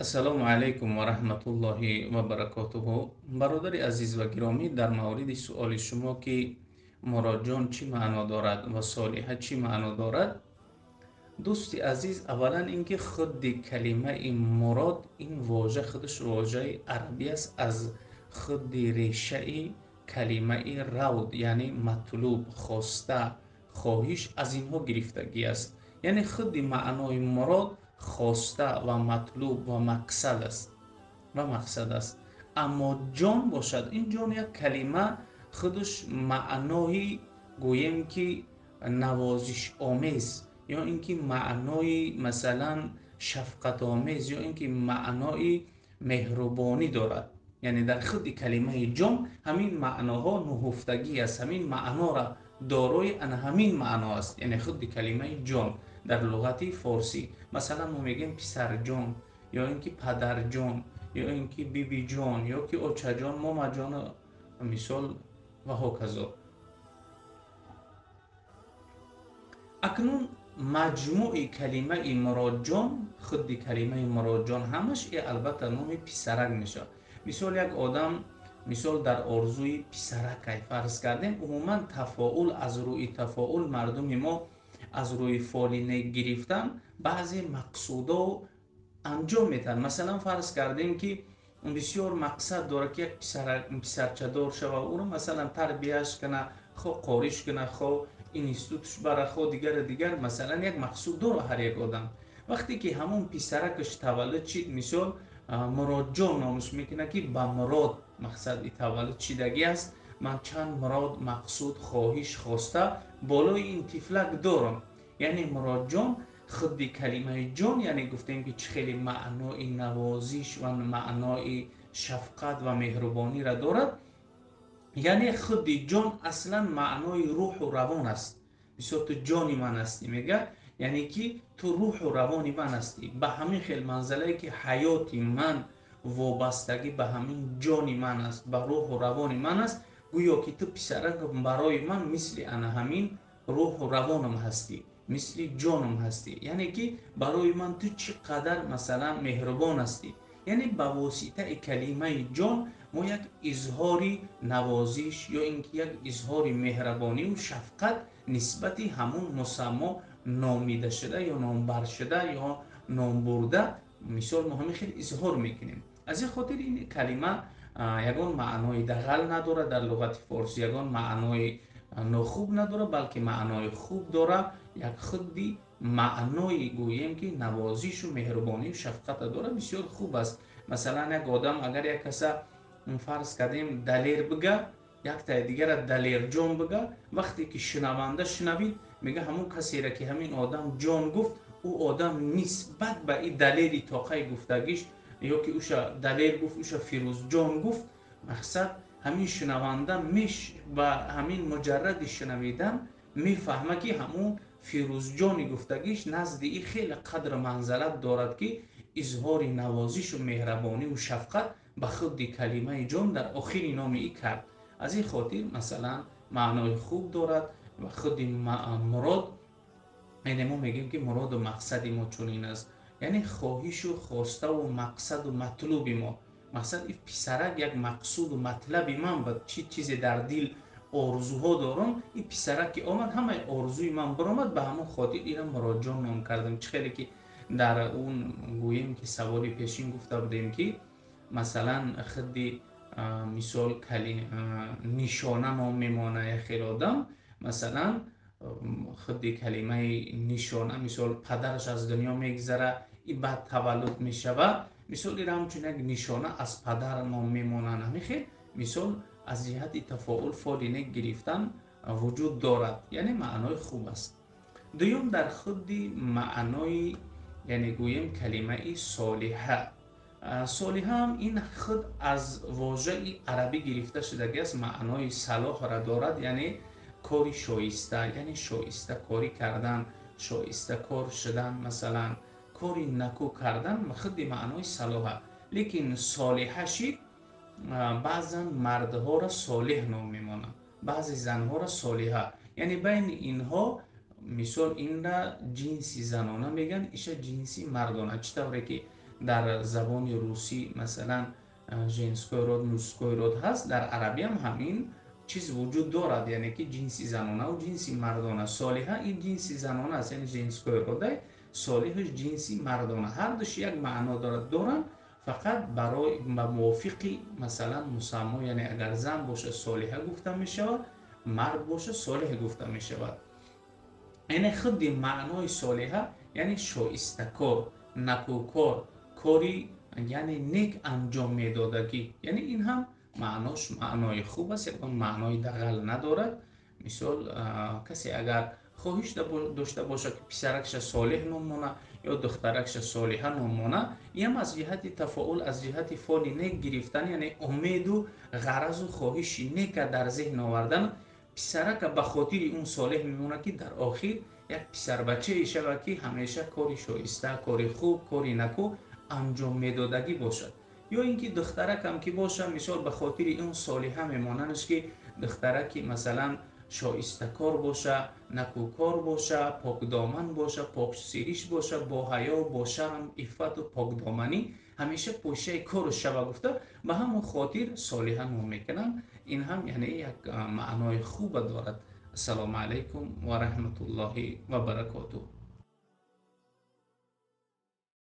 Ассалому алайкум ва раҳматуллоҳи ва баракотуҳу. Бародари азиз ва гиромӣ, дар мавриди суоли шумо, ки Муродҷон чӣ маъно дорад ва Солиҳа чӣ маъно дорад, дӯсти азиз, аввалан ин ки худи калимаи мурод, ин вожа худаш вожаи арабӣ аст, аз худи решаи калимаи равд, яъне матлуб, хоста, хоҳиш, аз инҳо гирифтагӣ аст. Яъне худи маънои мурод хоста ва матлуб ва мақсад аст, ва мақсад аст. Аммо ҷон бошад, ин ҷон як калима худаш маънои, гӯем ки, навозишомез ё ин ки маънои, масалан, шафқатомез ё ин ки маънои меҳрубонӣ дорад. Яъне дар худи калимаи ҷон ҳамин маъноҳо нуҳуфтагӣ аст, ҳамин маънора дорои ана ҳамин маъно аст. Яъне худи калимаи ҷон дар луғати форсӣ, масалан, мо мегӯем писарҷон ё ин ки падарҷон ё ин ки бибиҷон ё ки очаҷон, момаҷон, мисол, ва ҳоказо. Акнун маҷмӯи калимаи Муродҷон, худи калимаи Муродҷон ҳамаш е албатта номи писарак мешавад. Мисол, як одам, мисол, дар орзуи писаракай, фарз кардем, умуман тафоул, аз рӯи тафоул мардуми мо аз рӯи фоли нек гирифтан баъзе мақсудо анҷом медиҳанд. Масалан, фарз кардем, ки бисёр мақсад дорад, ки як писарчадор шава, ӯро, масалан, тарбияш кана, хо қориш кана, хо институтш бара, хо дигара дигар, масалан, як мақсуд дора ҳар як одам. Вақте ки ҳамон писаракаш таваллуд шид, мисол, Муродҷон номаш мекунад, ки ба мурод мақсад таваллуд шидагӣ аст, ман чанд мурод, мақсуд, хоҳиш, хоста болои ин тифлак дорам. Яъне Муродҷон, худи калимаи ҷон, яъне гуфтем, ки чӣ хеле маънои навозиш ва маънои шафқат ва меҳрубониро дорад. Яъне худи ҷон аслан маънои рӯҳу равон аст. Бисёр ту ҷони ман ҳастӣ, мега, яъне ки ту рӯҳу равони ман ҳастӣ. Ба ҳамин хел манзалае, ки ҳаёти ман вобастагӣ ба ҳамин ҷони ман аст, ба рӯҳу равони ман аст, гӯё ки ту, писарак, барои ман мисли ана ҳамин рӯҳу равонам ҳастӣ, мисли ҷонам ҳастӣ. Яъне ки барои ман ту чӣ қадар, масалан, меҳрубон ҳастӣ. Яъне ба воситаи калимаи ҷон мо як изҳори навозиш ё ин ки як изҳори меҳрабониву шафқат нисбати ҳамун мусаммо номидашуда ё номбаршуда ё номбурда, мисол, мо ҳамин хел изҳор мекунем. Аз ин хотир ин калима ягон маънои дағал надорад дар луғати форсӣ, ягон маънои нохуб надорад, балки маънои хуб дорад. Як худи маънои, гӯем ки, навозишу меҳрубонию шафқата дорад, бисёр хуб аст. Масалан, як одам агар як каса, фарз кардем, Далер бига, яктаи дигара Далерҷон бига, вақте ки шунаванда шунавид, мега, ҳамун касеро, ки ҳамин одам ҷон гуфт, ӯ одам нисбат ба и Далери тоқаи гуфтагиш ё ки уша Далер гуфт, уша Фирӯзҷон гуфт, мақсад, ҳамин шунаванда меш ба ҳамин муҷарради шунавидан мефаҳма, ки ҳамун Фирӯзҷони гуфтагиш назди и хеле қадру манзалат дорад, ки изҳори навозишу меҳрабониву шафқат ба худи калимаи ҷон дар охири номи и кард. Аз ин хотир, масалан, маънои хуб дорад. Ва худи мурод, яъне мо мегӯем, ки муроду мақсади мо чунин аст, яъне хоҳишу хоставу мақсаду матлуби мо, мақсад, ин писарак як мақсуду матлаби ман буд, чӣ чизе дар дил орзуҳо дорам, ин писарак ки омад, ҳамаи орзуи ман баромад, ба ҳамон хотир ира Муродҷон ном кардам. Чӣ хеле ки дар он, гӯем ки, саволи пешин гуфта будем, ки масалан, худи, мисол, нишона ном мемонад як хел одам, масалан, худи калимаи нишона, мисол, падараш аз дунё мегузара, и баъд таваллуд мешавад, мисол, ира ҳамчун як нишона аз падар ном мемонанд. Ҳамин хел, мисол, аз ҷиҳати тафоул фоли нек гирифтан вуҷуд дорад, яъне маънои хуб аст. Дуюм, дар худи маънои, яъне гӯем, калимаи солиҳа. Солиҳаам ин худ аз вожаи арабӣ гирифта шудагӣ аст, маънои салоҳро дорад, яъне кори шоиста, яъне шоиста корӣ кардан, шоиста кор шудан, масалан, кори наку кардан, худи маънои салоҳа. Лекин солиҳа шид, баъзан мардҳоро солиҳ ном мемонанд, баъзе занҳоро солиҳа. Яъне байни инҳо, мисол, инра ҷинси занона мегӯянд, иша ҷинси мардона. Чӣ тавре ки Дар забони русӣ, масалан, женской род, мужской род ҳаст, дар арабӣ ҳам ҳамин чиз вуҷуд дорад, яъне ки ҷинси занонаву ҷинси мардона. Солиҳа ин ҷинси занона аст, яъне женской род а, Солиҳаш ҷинси мардона. Ҳардуш як маъно доранд, фақат барои ба мувофиқи, масалан, мусаммо, яъне агар зан боша, Солиҳа гуфта мешавад, мард боша, Солиҳ гуфта мешавад. Яъне худи маънои Солиҳа, яъне шоистакор, накӯкор, кори яъне нек анҷом медодагӣ. Яъне ин ҳам маънош маънои хуб аст, ягон маънои дағал надорад. Мисол, касе агар хоҳиш дошта бошад, ки писаракша Солеҳ ном мона ё духтаракша Солиҳа ном мона, иам аз ҷиҳати тафоул, аз ҷиҳати фоли нек гирифтан, яъне умеду ғаразу хоҳиши нека дар зеҳн овардан. Писарака ба хотири он Солеҳ мемонад, ки дар охир як писарбачае шавад, ки ҳамеша кори шоиста, кори хуб, кори накӯ анҷом медодагӣ бошад. Ё ин ки духтаракам ки боша, мисол, ба хотири он Солиҳа мемонанаш, ки духтараки, масалан, шоистакор боша, накӯкор боша, покдоман боша, поксириш боша, бо ҳаё, бо шарм, иффату покдоманӣ ҳамеша пошаи кору шава гуфта, ба ҳамон хотир Солиҳа ном мекунанд. Ин ҳам яъне як маънои хуба дорад. Ассалому алайкум ва раҳматуллоҳи ва баракотуҳ.